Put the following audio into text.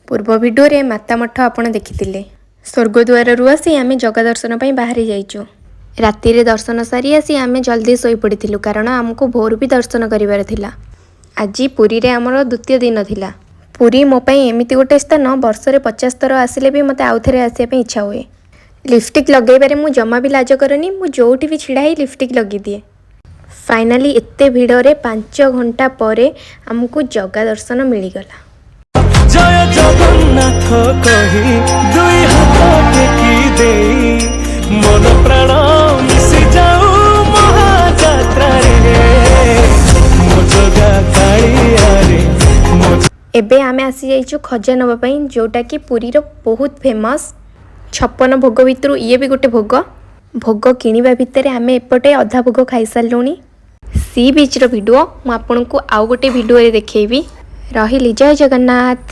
ପୂର୍ବ ଭିଡ଼ିଓରେ ମାତା ମଠ ଆପଣ ଦେଖିଥିଲେ। ସ୍ୱର୍ଗଦ୍ୱାରରୁ ଆସି ଆମେ ଜଗା ଦର୍ଶନ ପାଇଁ ବାହାରି ଯାଇଛୁ। ରାତିରେ ଦର୍ଶନ ସାରି ଆସି ଆମେ ଜଲ୍ଦି ଶୋଇପଡ଼ିଥିଲୁ, କାରଣ ଆମକୁ ଭୋରୁ ବି ଦର୍ଶନ କରିବାର ଥିଲା। ଆଜି ପୁରୀରେ ଆମର ଦ୍ୱିତୀୟ ଦିନ ଥିଲା। ପୁରୀ ମୋ ପାଇଁ ଏମିତି ଗୋଟେ ସ୍ଥାନ, ବର୍ଷରେ 50 ଥର ଆସିଲେ ବି ମୋତେ ଆଉ ଥରେ ଆସିବା ପାଇଁ ଇଚ୍ଛା ହୁଏ। ଲିପଷ୍ଟିକ୍ ଲଗାଇବାରେ ମୁଁ ଜମା ବି ଲାଜ କରେନି। ମୁଁ ଯେଉଁଠି ବି ଛିଡ଼ା ହେଇ ଲିପଷ୍ଟିକ୍ ଲଗେଇଦିଏ। ଫାଇନାଲି ଏତେ ଭିଡ଼ରେ 5 ଘଣ୍ଟା ପରେ ଆମକୁ ଜଗା ଦର୍ଶନ ମିଳିଗଲା। ଜୟ ଜଗନ୍ନାଥ କହି ଦୁଇ ହାତ ଟେକି ଦେଇ ମନ ପ୍ରାଣ ମିଶି ଯାଉ ମହାଯାତ୍ରାରେ, ମୋ ଜଗା କାଳିଆରେ, ମୋ ଏବେ ଆମେ ଆସିଯାଇଛୁ ଖଜା ନେବା ପାଇଁ, ଯେଉଁଟାକି ପୁରୀର ବହୁତ ଫେମସ୍। 56 ଭୋଗ ଭିତରୁ ଇଏ ବି ଗୋଟେ ଭୋଗ। ଭୋଗ କିଣିବା ଭିତରେ ଆମେ ଏପଟେ ଅଧା ଭୋଗ ଖାଇସାରିଲୁଣି। ସି ବିଚ୍ର ଭିଡ଼ିଓ ମୁଁ ଆପଣଙ୍କୁ ଆଉ ଗୋଟେ ଭିଡ଼ିଓରେ ଦେଖେଇବି। ରହିଲି, ଜୟ ଜଗନ୍ନାଥ।